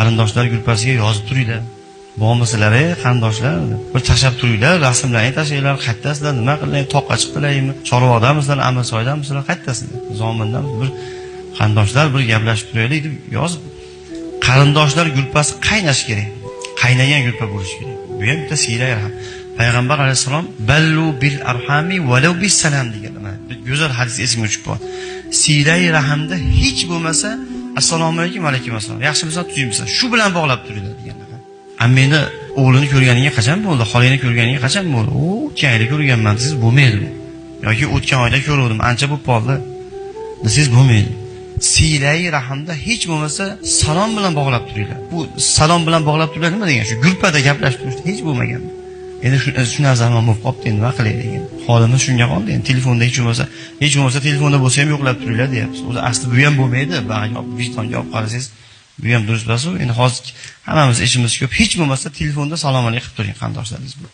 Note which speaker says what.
Speaker 1: Qarindoshlar gruppasiga yozib turinglar. Bormisizlar, ey qarindoshlar? Bir tashlab turinglar, rasmlarni tashlanglar, qayerdasizlar, nima qildinglar, toqqa chiqdilarmi, Chorvoqdamisizlar, Amirsoydamisizlar, qayerdasizlar? Zomindamiz, bir qarindoshlar bir gaplashib turaylik deb yozib, qarindoshlar gruppasi qaynashi kerak. Qaynagan gruppa bo'lishi kerak. Bu ham bitta siylay rahm. Payg'ambar alayhissalom ballu bil arhami walau bis salam deganlar. Mana bir go'zal hadis esimga tushib qoldi. Siylay rahmda hech bo'lmasa assalomu alaykum va alaykum assalom. Yaxshimisan, tuzukmisan? Shu bilan bog'lab turinglar deganlar. Ammeni o'g'lini ko'rganiga qachon bo'ldi? Xolangni ko'rganiga qachon bo'ldi? U o'tgan yili ko'rganman desangiz bo'lmaydi bu. Yoki o'tgan oyda ko'ruvdim, ancha bo'lib qoldi desangiz bo'lmaydi. Siylay rahmda hech bo'lmasa salom bilan bog'lab turinglar. Bu salom bilan bog'lab turinglar nima degan? Shu gruppada gaplashib turishda hech bo'lmagan. Endi shu zamon bo'lib qolibdi, endi nima qilaylik endi? Holimiz shunga qoldi. Endi telefonda hech bo'lmasa telefonda bo'lsa ham yo'qlab turinglar deyapmiz. O'zi asli bu ham bo'lmaydi. Bag'riga vijdonga olib qarasangiz bu ham durust emas. Endi hozir hammamiz ishimiz ko'p. Hech bo'lmasa telefonda salom alaykum qilib turing qarindoshlaringiz bilan.